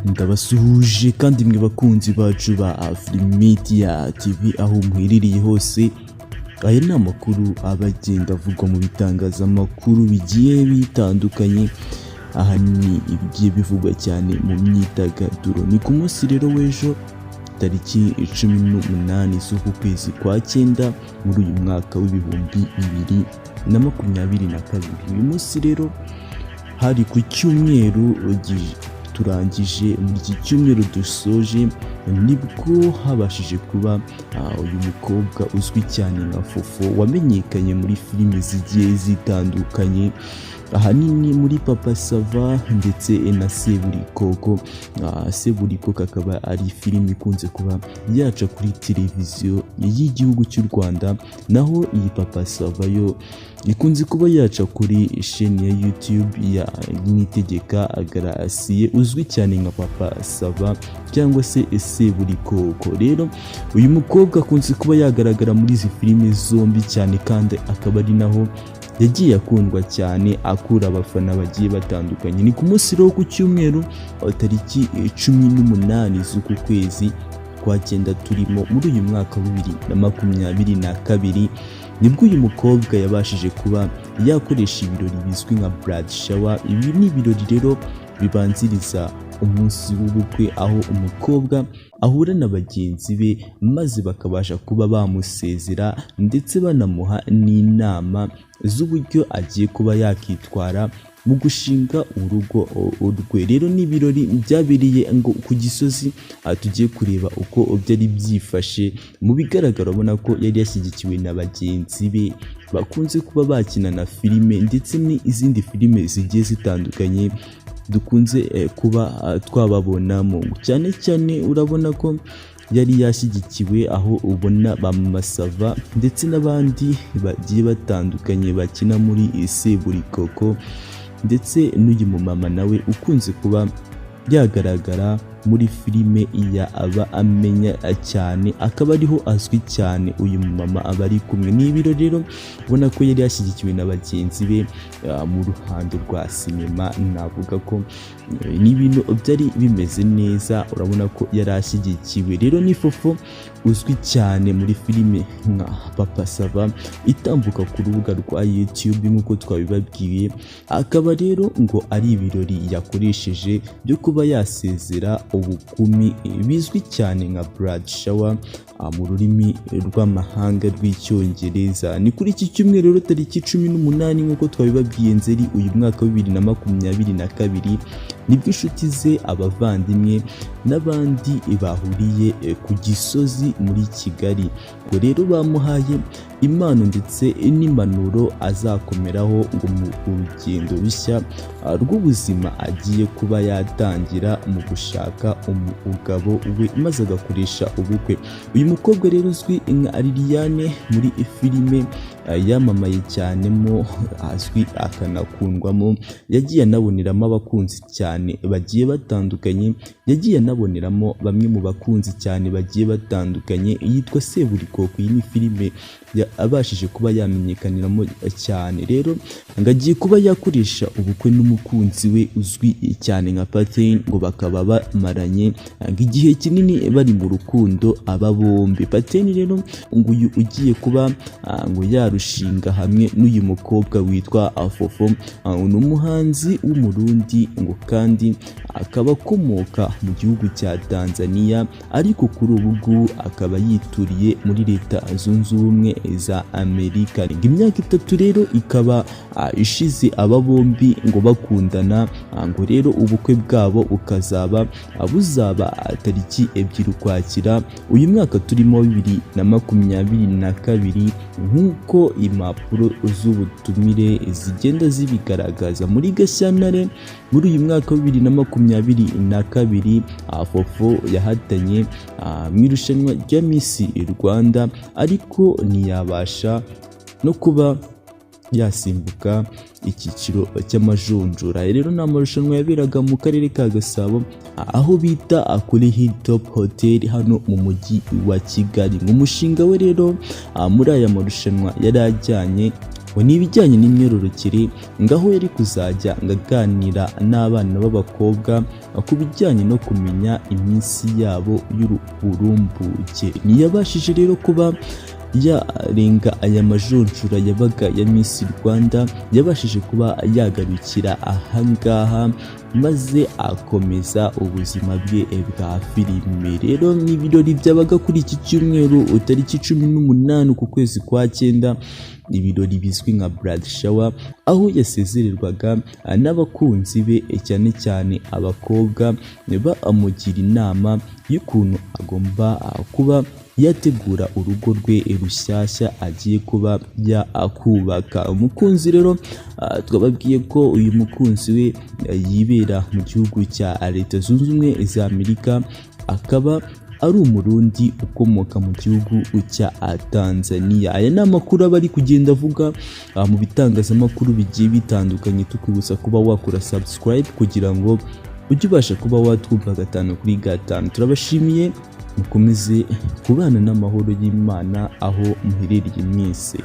Ndabasuhuje kandi mwe bakunzi bacu ba Afrimedia TV aho muherereye hose. Aya ni amakuru aba agenda avugwa mu bitangazamakuru bigiye bitandukanye, ahanini ibigiye bivugwa cyane mu myidagaduro. Ni ku munsi rero w'ejo, tariki 18 z'uku kwezi kwa cyenda muri uyu mwaka wa 2022. Uyu munsi rero hari ku cyumweru turangije. Muri iki cyumweru dusoje nibwo habashije kuba uyu mukobwa uzwi cyane nka Fofo, wamenyekanye muri filime zigiye zitandukanye, ahanini muri Papa Sava ndetse na Seburikoko. Seburikoko akaba ari filime ikunze kuba yaca kuri televiziyo y'igihugu cy'u Rwanda, naho iyi Papa Sava yo ikunze kuba yaca kuri sheni ya YouTube ya Niyitegeka Gratien, uzwi cyane nka Papa Sava cyangwa se Seburikoko. Rero uyu mukobwa akunze kuba yagaragara muri izi filime zombi cyane, kandi akaba ari naho yagiye akundwa cyane, akura abafana bagiye batandukanye. Ni ku munsi rero ku cyumweru, tariki 18 z'uku kwezi kwa cyenda turimo muri uyu mwaka wa 2022, nibwo uyu mukobwa yabashije kuba yakoresha ibirori bizwi nka bridal shower. Ibi ni ibirori rero bibanziriza umunsi w'ubukwe, aho umukobwa ahura na bagenzi be maze bakabasha kuba bamusezera ndetse banamuha n'inama z'uburyo agiye kuba yakitwara mu gushinga urugo rwe. Rero ni ibirori byabereye ngo ku Gisozi. Tugiye kureba uko byari byifashe. Mu bigaragara urabona ko yari yashyigikiwe na bagenzi be bakunze kuba bakina na filime ndetse n'izindi filime zigiye zitandukanye dukunze kuba twababonamo cyane cyane. Urabona ko yari yashyigikiwe, aho ubona ba Mama Sava ndetse n'abandi bagiye batandukanye bakina muri Seburikoko, ndetse n'uyu mumama nawe ukunze kuba yagaragara muri filime ya aba amenya cyane, akaba ariho azwi cyane. Uyu mumama aba ari kumwe. Ni ibiro rero ubona ko yari yashyigikiwe na bagenzi be mu ruhando rwa sinema. Navuga ko ni ibintu byari bimeze neza, urabona ko yari ashyigikiwe. Rero ni Fofo uzwi cyane muri filime nka Papa Sava itambuka ku rubuga rwa YouTube nk'uko twabibabwiye. Akaba rero ngo ari ibirori yakoresheje byo kuba yasezera ubukumi, bizwi cyane nka bridal shower mu rurimi rw'amahanga rw'Icyongereza. Ni kuri iki cyumweru rero, tariki 18 nk'uko twabibabwiye, Nzeri uyu mwaka wa 2022, nibwo inshuti ze, abavandimwe n'abandi bahuriye ku Gisozi muri Kigali. Ngo rero bamuhaye impano ndetse n'impanuro azakomeraho ngo mu rugendo rushya rw'ubuzima agiye kuba yatangira mu gushaka umugabo we, maze agakoresha ubukwe. Uyu mukobwa rero uzwi nka Liliane muri filime yamamaye cyane mo, azwi akanakundwamo, yagiye anaboneramo abakunzi cyane bagiye batandukanye, yagiye anaboneramo bamwe mu bakunzi cyane bagiye batandukanye, yitwa Seburikoko. Iyi ni filime abashije kuba yamenyekaniramo cyane. Rero ngo agiye kuba yakoresha ubukwe n'umukunzi we uzwi cyane nka Patin, ngo bakaba bamaranye ngo igihe kinini bari mu rukundo aba bombi. Patin rero ngo uyu ugiye kuba ngo yarushinga hamwe n'uyu mukobwa witwa Fofo ni umuhanzi w'Umurundi, ngo kandi akaba akomoka mu gihugu cya Tanzania, ariko kuri ubu ngubu akaba yituriye muri Leta Zunze Ubumwe za Amerika. Ngo imyaka 3 rero ikaba ishize aba bombi ngo bakundana. Ngo rero ubukwe bwabo bukazaba buzaba tariki 2 Ukwakira uyu mwaka turimo 2022, nk'uko impapuro z'ubutumire zigenda zibigaragaza. Muri Gashyantare muri uyu mwaka wa 2022, Fofo yahatanye mu irushanwa rya Miss Rwanda, ariko ntiyabasha no kuba yasimbuka icyiciro cy'amajonjora. Rero ni amarushanwa yaberaga mu karere ka Gasabo, aho bita kuri Hilltop Hotel hano mu mujyi wa Kigali. Mu mushinga we rero muri aya marushanwa yari ajyanye ngo ni ibijyanye n'imyororokere, ngaho yari kuzajya ngo aganira n'abana b'abakobwa ku bijyanye no kumenya iminsi yabo y'uburumbuke. Ntiyabashije rero kuba yarenga aya majonjora yabaga ya Miss Rwanda, yabashije kuba yagarukira ahangaha maze akomeza ubuzima bwe bwa filime. Rero ni ibirori byabaga kuri iki cyumweru, tariki 18 ku kwezi kwa cyenda, ibirori bizwi nka bridal shower, aho yasezererwaga n'abakunzi be, cyane cyane abakobwa, bamugira inama y'ukuntu agomba kuba yategura urugo rwe rushyashya agiye kuba yakubaka. Umukunzi rero, twababwiye ko uyu mukunzi we yibera mu gihugu cya Leta Zunze Ubumwe za Amerika, akaba ari Umurundi ukomoka mu gihugu cya Tanzania. Aya ni amakuru aba ari kugenda avuga mu bitangazamakuru bigiye bitandukanye. Tukwibutsa kuba wakora subscribe kugira ngo ujye ubasha kuba watwumva gatanu kuri gatanu. Turabashimiye, mukomeze kubana n'amahoro y'Imana aho muherereye mwese.